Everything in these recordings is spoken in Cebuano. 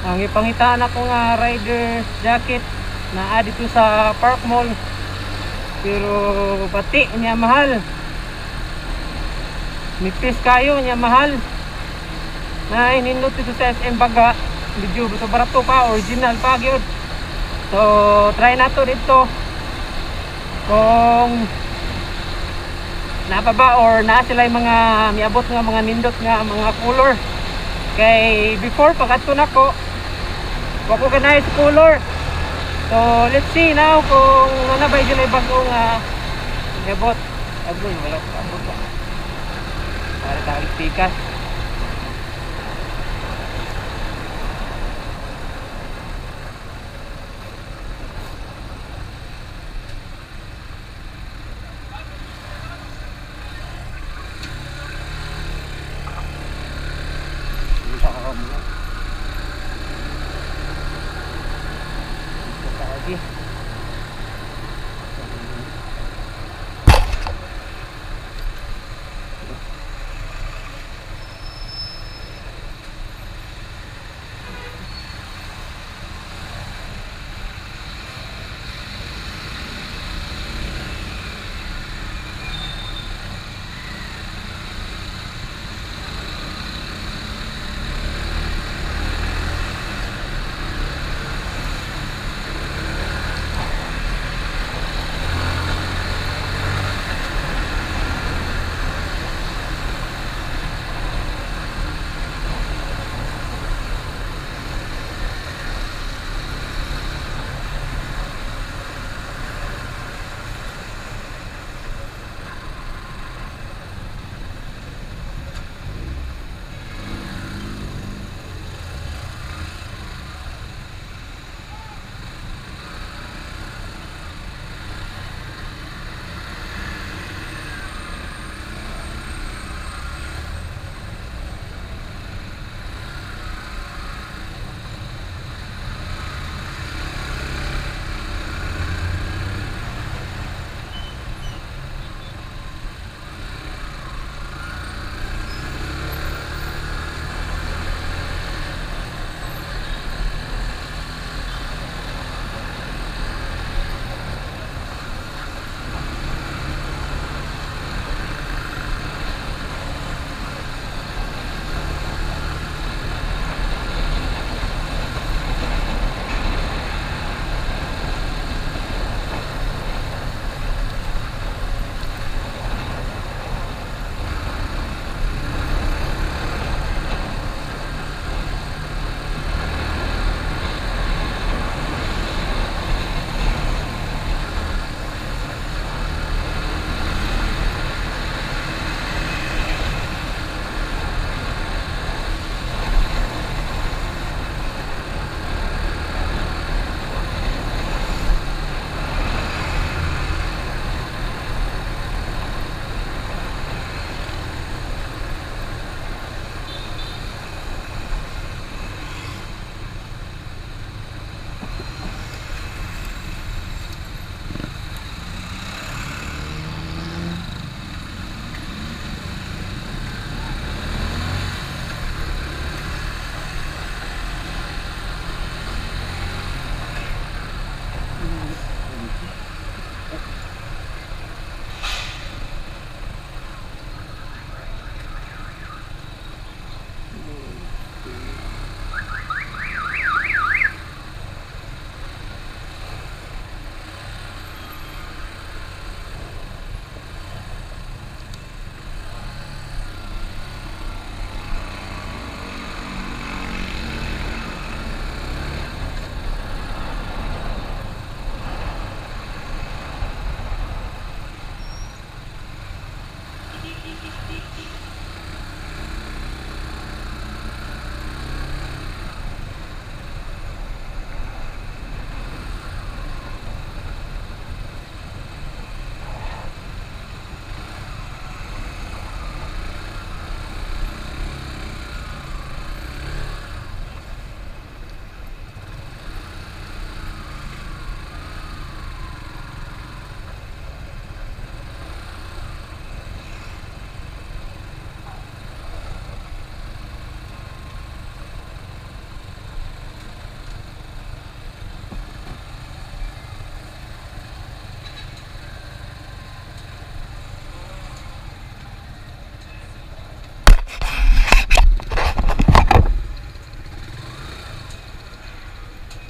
Ang ipangitaan ako nga rider jacket naa dito sa Park Mall, pero bati niya mahal. Nipis kayo niya mahal. Na inindot dito sa SM Baga, medyo so barato pa, original pa gyud. So try na to dito kung naa pa ba or naa sila yung mga miabot nga mga nindot nga mga color. Kay before pag adto nako, wa ko ganahi sa color. So let's see now kung ano ba sila bago nga miabot. Agoy, wala pa abot pa. Para tayo pikas. Lagi.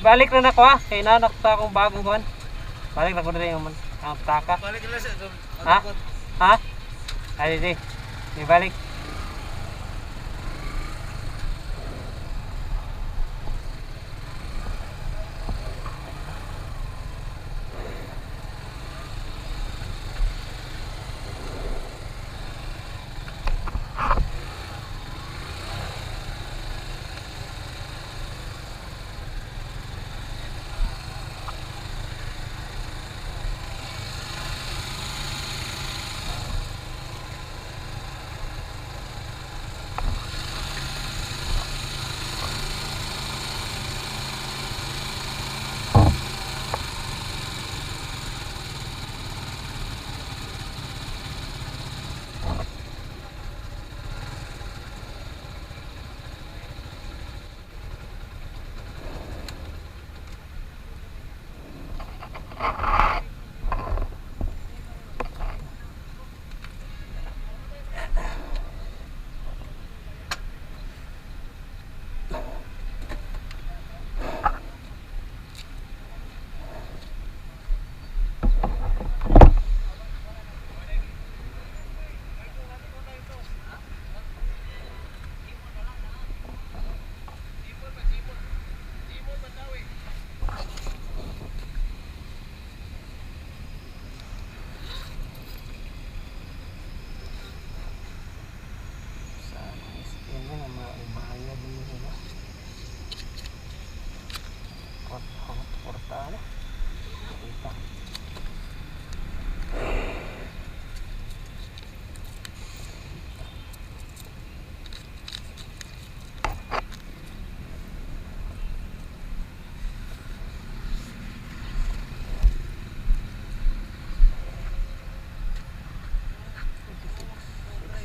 Ibalik na nako ha. Kay nanak sa akong bagong kuan. Balik na ko diri yung ang taka. Balik na sir. Ha? Ha? Ay, di. Ibalik. Sa SPM na mga ibayad mo nila. Porta na. Kita.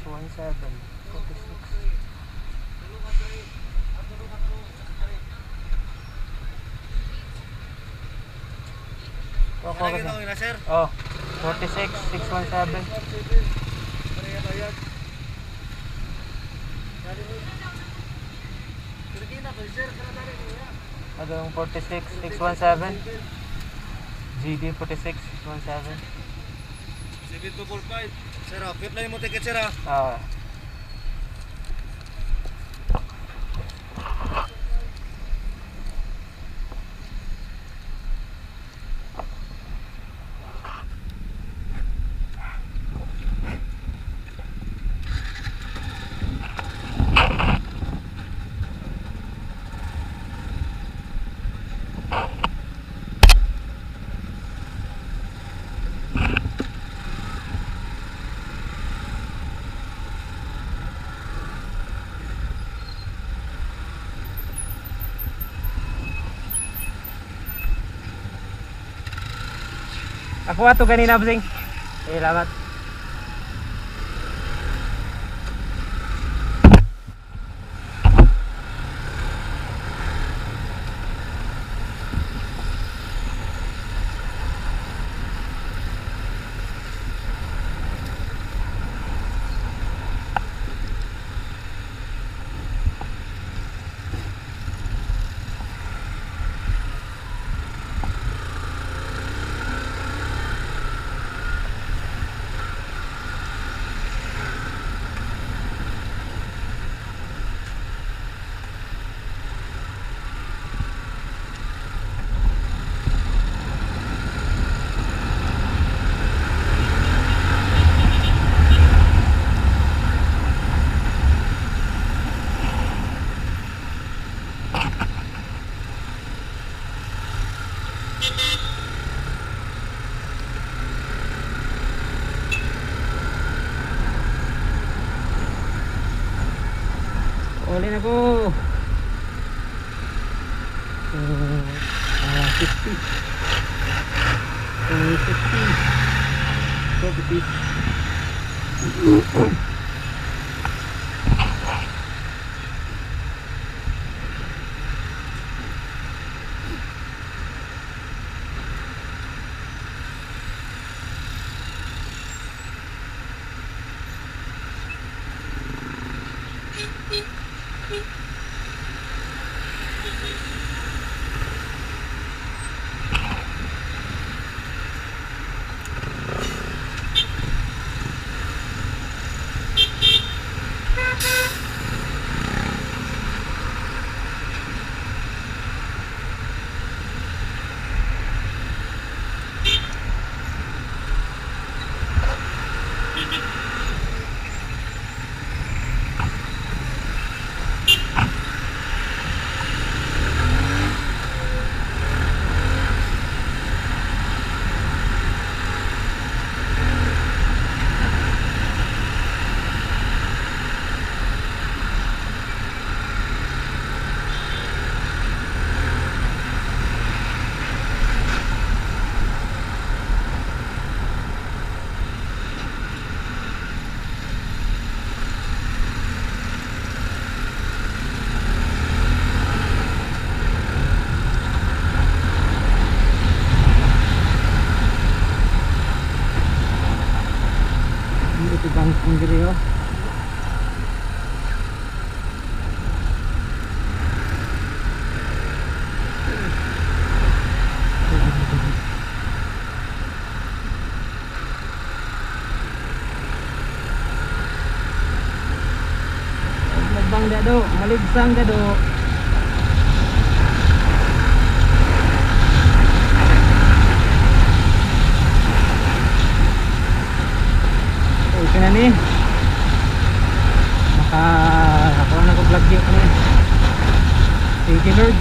617 46. Ako Ano kasi. na sir? Oh, 46 617. Ano yung 46 617? GD 46 617. 7245. Sir, oh, keep lang yung ticket sir ah. Ah. Ako ato ganina, Bsing. Eh, salamat. Uli na ko. So, 50. So, 50. 70. Ito bangkong diri oh. Magbang dado, maligsang dado. Okay na ni. Maka ako na ko vlog yun ni. Thank you, Lord.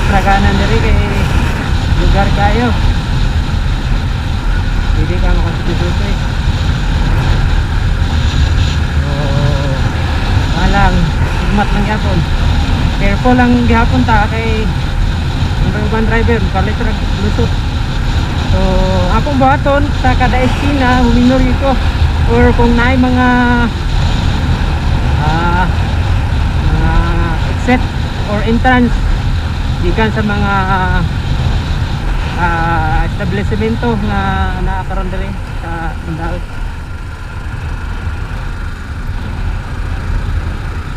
Traganan diri kay lugar kayo. Pwede ka makasuti-suti. So, walang higmat lang gyapon. Careful lang gihapon ta kay ang uban driver kalit ra lusot. So, akong buhaton sa kada eskina huminor gyud ko or kung naay mga mga exit or entrance gikan sa mga establishmento nga naa karon diri sa Mandaue.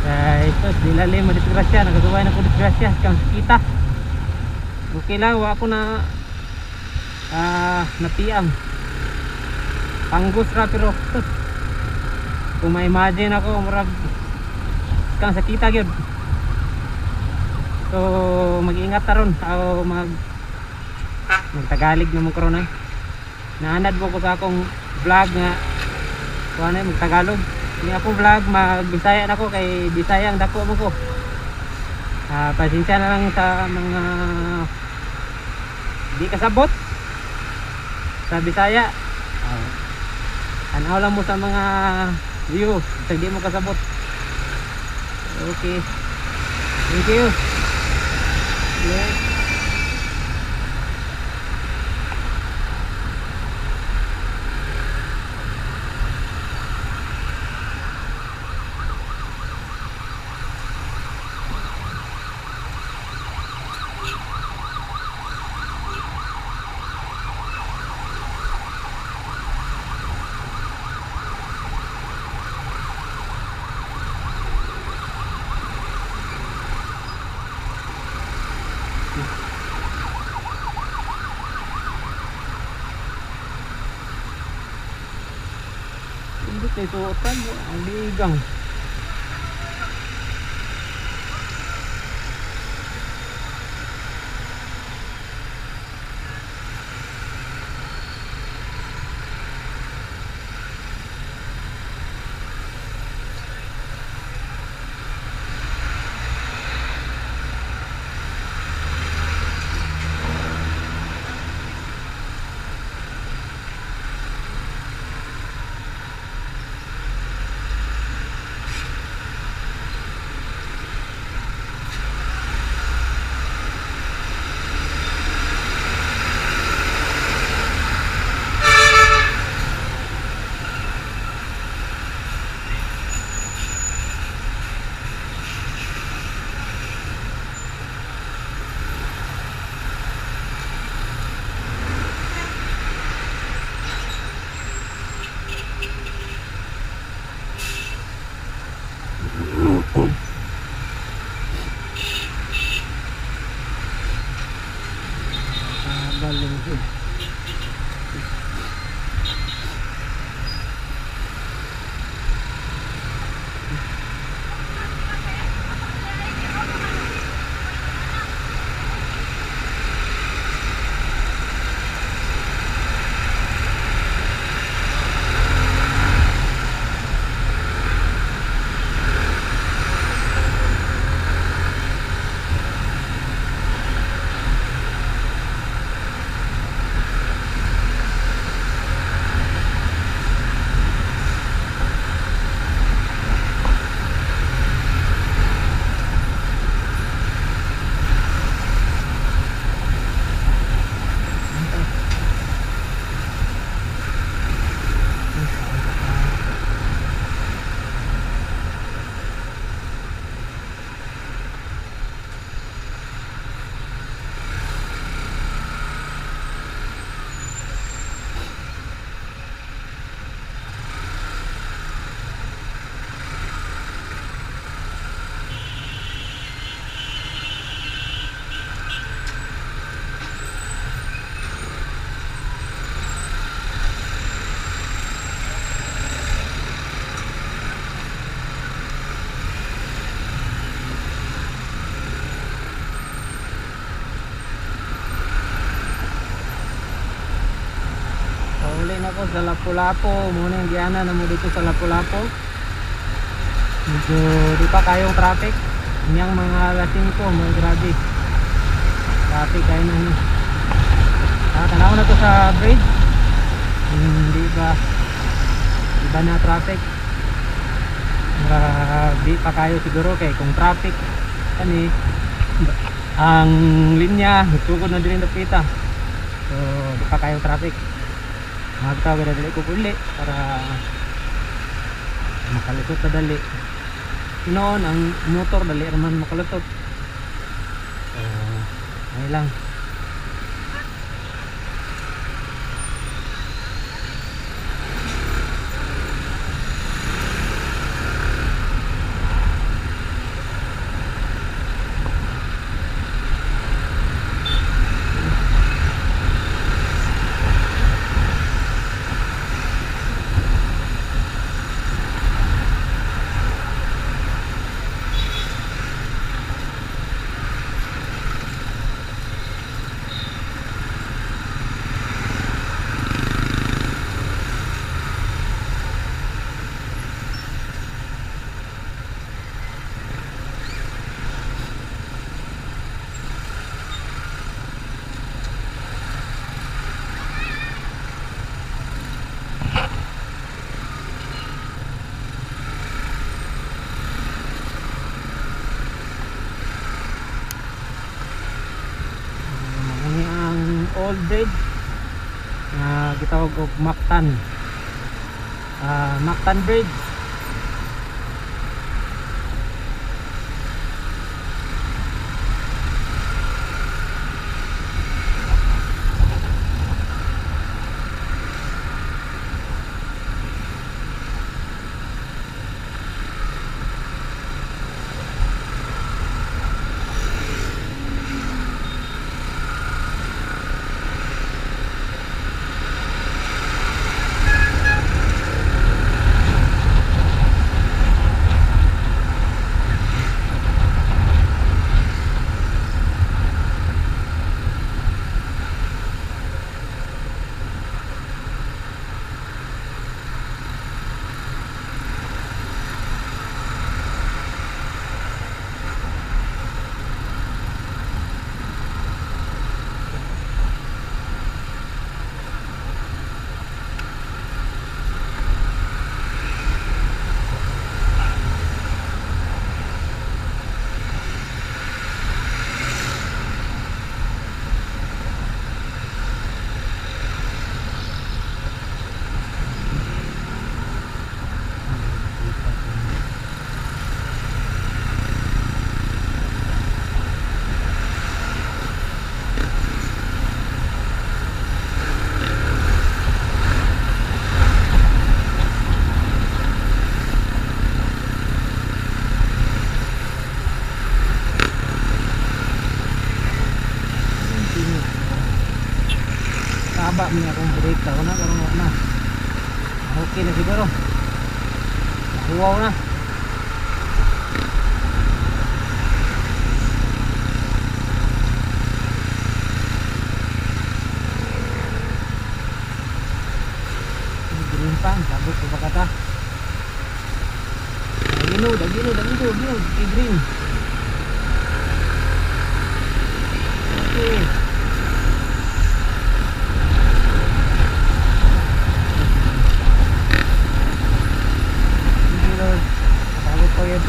Kay ito, dilali mo disgrasya, nagagawa na ko disgrasya, kang kita. Okay lang, wa ako na napiang. Panggus ra pero kung ma-imagine ako murag kang sakita gyud. So mag-ingat ta ron o magtagalig na mo karon ay. Naanad mo ko sa akong vlog nga kuan ay magtagalog. Ni akong vlog magbisaya na ko kay Bisaya ang dako mo ko. Pasensya na lang sa mga di kasabot sa Bisaya. Tanaw lang mo sa mga view sa di mo kasabot. Okay. Thank you. Yes. Hindi tayo suotan, ang ligang. Nakauli na ko sa Lapu-Lapu. Muna yung giana na mo dito sa Lapu-Lapu. Medyo di pa kayong traffic. Inyang mga alas 5, mga grabe. Traffic kayo na ni. Tanaw na to sa bridge. Hindi ba iba na traffic. Di pa kayo siguro kay kung traffic kani ang linya sugod na diri dapita. So di pa kayo traffic. Magtawag na dali ko uli para makalusot na dali. Noon ang motor dali raman makalusot. So ay lang. Ini ang old bridge na gitawag og Mactan. Mactan Bridge. Taba mi akong brake ako na karon na. Okay na siguro. Nahuwaw na. Green pa, sabot ko baka ta. Dagino, dagino, dagino, dagino, green. Okay. Sabot ko yun.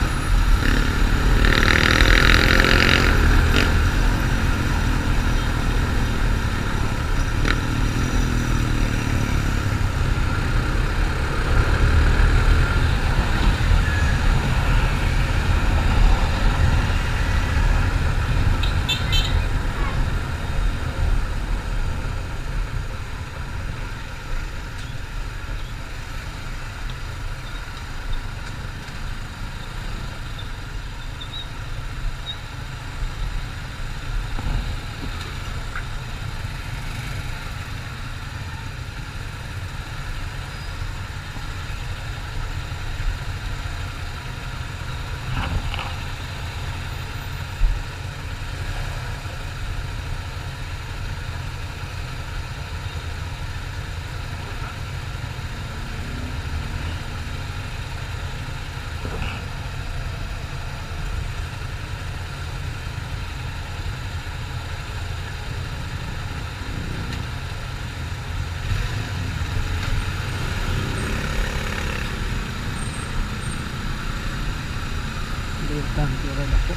Tangki rin ako.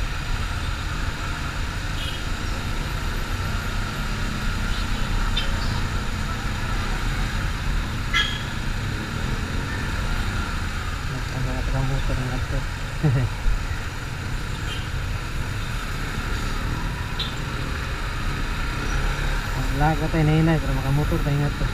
Ang mga taga-motor nga to. Wala ka tayo nahinay pero makamotor tayo nga to.